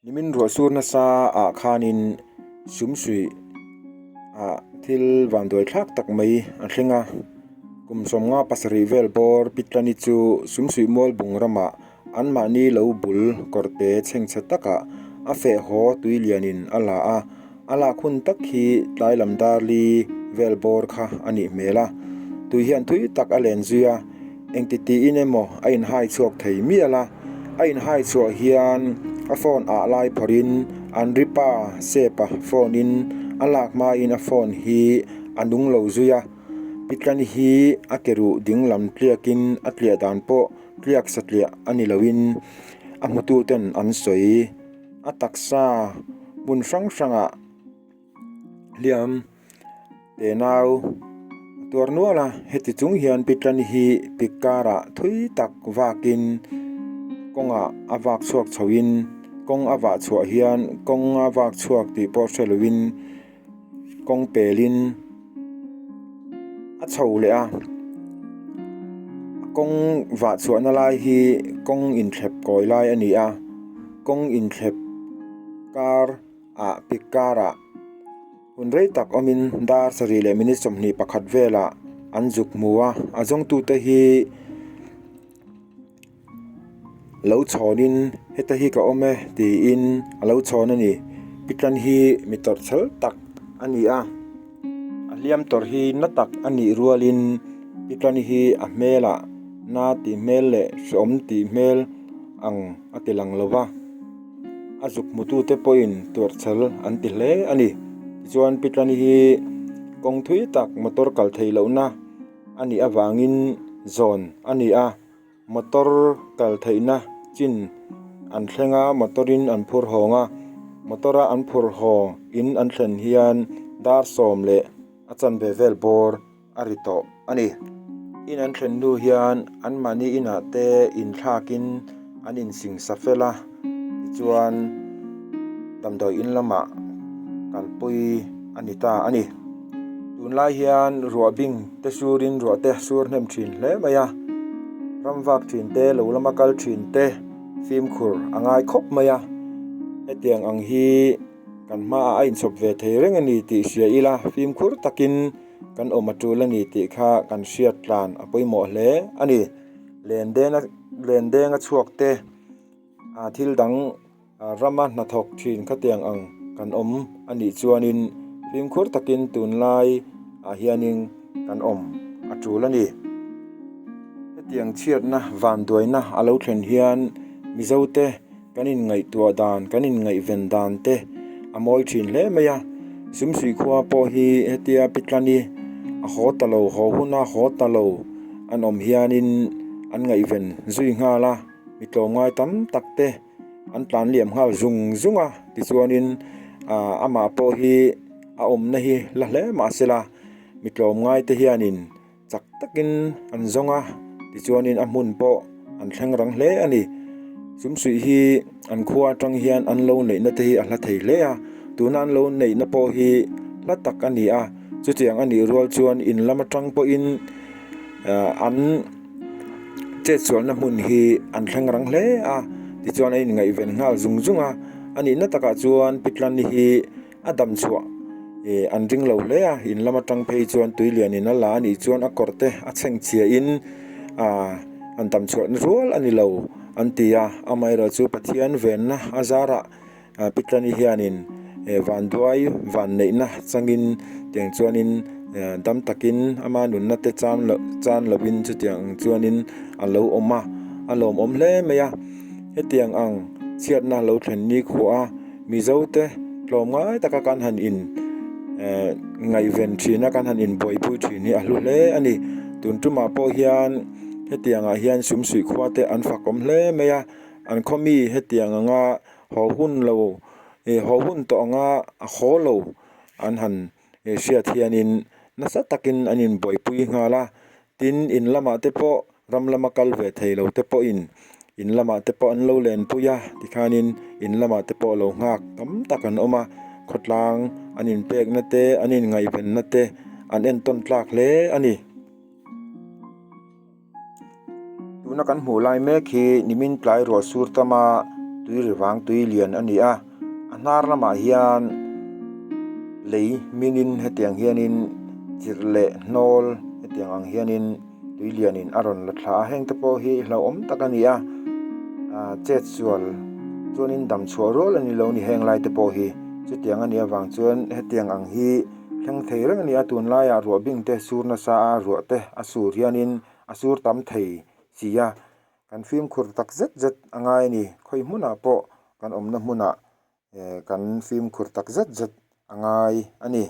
Nimin ruah sur nasa ah khanin sumsuih ah thil vanduai thlak tak mai a thleng a, kum 57 vel bawr Pitlani chu sumsuih mual bung ramah anmahni lo bul kawrte chhengchhe takah a feh haw tui lianin a la a, a lak hun tak hi tlai lam dar li vel bawr kha a nih hmel a, tui hian thui tak a len zui a. Engti tiin emaw a inhai chhuak thei mial a, a inhai chhuah hian a phone ah lai phawrhin an ri pa Sepa phone in a lak hmain a phone hi a nung lo zui a, Pitlani hi a ke ruh ding lam tliakin a tliah dan pawh tliak satliah a ni loin a hmututen an sawi. A taksa hmun hrang hrangah hliam te nau a tuar nual a, heti chung hian Pitlan hi pik karah thui tak vakin kawngah a vak chhuak chhoin kawng a vah chhuah hian kawng a vak chhuak tih pawh hre loin kawng pelin a chho leh a, a kawng vah chhuahna lai hi kawng inthlep kawi lai a ni a, kawng inthlep kar. ah pik karah hun rei tak awmin dar sarih leh minute 21 velah an zuk hmu a, a zawngtute hi lo chhawnin heta hi ka awm e tiin a lo chhawn a ni. Pitlan hi mi tawrh chhel tak a ni a, a hliam tawrh hi na tak a nih rualin pitlan hi a hmelah na tih hmel leh hreawm tih hmel ang a ti lang lo va. A zuk hmutute pawhin tuarchhel an ti hle a ni. Tichuan Pitlani hi kawng thui tak motor kal theih lohna a nih avangin zawn a ni a, motor kal theihna chin an thleng a, motor in an phur hawng a, motor a an phur haw in an thlen hian dar sawm leh a chanve vel bawr a ri tawh a ni. In an thlen hnu hian anmahni inah te inthlakin an insingsa fel a, tichuan damdawi in lamah kalpui a ni ta a ni. Tunlai hian ruah bing te surin ruah te sur hnem thin hle mai a, ram vak thin te lo lama kal thin te fimkhur a ngai khawp mai a, hetiang ang hi kan hmaah a inchhawp ve thei reng a ni tih hria ila fimkhur takin Kan awm a tul a ni tih kha kan hriat tlan a pawimawh hle a ni. Len deng a len deng a chhuak te ah thil dang rama hnathawk thin khatiang ang kan awm a nih chuanin fimkhur takin tunlai ah hianin kan awm a tul a ni. Hetiang chhiatna vanduaina a lo thlen hian Mizote Kan inngaihtuah dan, kan inngaihven dan te a mawi thin hle mai a. Sumsuih khua pawh hi hetia Pitlani a haw ta lo, haw huna haw ta lo an awm hianin an ngaihven zui nghal a, mi tlawmngai tam tak te an tlan liam nghal zung zung a. Tichuanin amah pawh hi a awmna hi la hle mahsela mi tlawmngai te hianin Chak takin an zawng a, tichuanin a hmun pawh an thleng rang hle a ni. Sumsuih hi an khua atang hian an lo neihna te hi a hla thei hle a, tuna an lo neihna pawh hi hla tak a ni a, chutiang a nih rual chuan in lam atang pawhin an chetsualna hmun hi an thleng rang hle a, tichuan a inngaihven nghal zung zung a, a nihna takah chuan Pitlani hi. A dam chhuah eh an ring lo hle a, in lam atang phei chuan tui lian in a la a nih chuan a kawr te a chheng chhia in ah an dam chhuah na rual a ni lo an ti a, amaherawh chu Pathian venna a zarah ah Pitlani hianin eh vanduai van neihna changin tiang chuanin eh dam takin ama nunna te chan loh chan lovin chutiang ang chuanin a lo awm a, a lawmawm hle mai a, hetiang ang chhiatna lo thlen ni khuah a. Mizote tlawmngai taka kan han in eh ngaihven thin a kan han in buaipui thin hi a hlu hle a ni. Tun tumah pawh hian hetiang ah hian sumsuih khua te an fak awm hle mai a, an khaw mi hetiang anga haw hun lo eh haw hun tawh anga a haw lo an han hriat hianin nasa takin an in buaipui nghal a. Tin, in lamah te pawh ram lama kal ve thei lo te pawhin in lamah te pawh an lo lenpui a, tikhanin in lamah te pawh lo nghak tam tak an awm a, khawtlang an inpekna te an inngaihvenna te an entawn tlak hle a ni. Tuna kan hmuh lai mek hi nimin tlai ruah sur tama. Tui ri vang tui lian a ni a, a hnar lamah hian lei minin hetiang hianin chirh leh hnawl hetiang ang hianin tui lianin a rawn la thla a, heng te pawh hi hlauhawm tak a ni a, ah chet sual chuanin dam chhuah rual a ni lo ni heng lai te pawh hi chutiang a nih avang chuan hetiang ang hi thleng thei reng a ni a, tunlaiah ruah bing te sur nasa a ruah te a sur hianin a sur tam thei si a. Kan fimkhur tak zet zet a ngai a ni. Khawi hmunah pawh kan awmna hmunah eh kan fimkhur tak zet zet a ngai a ni.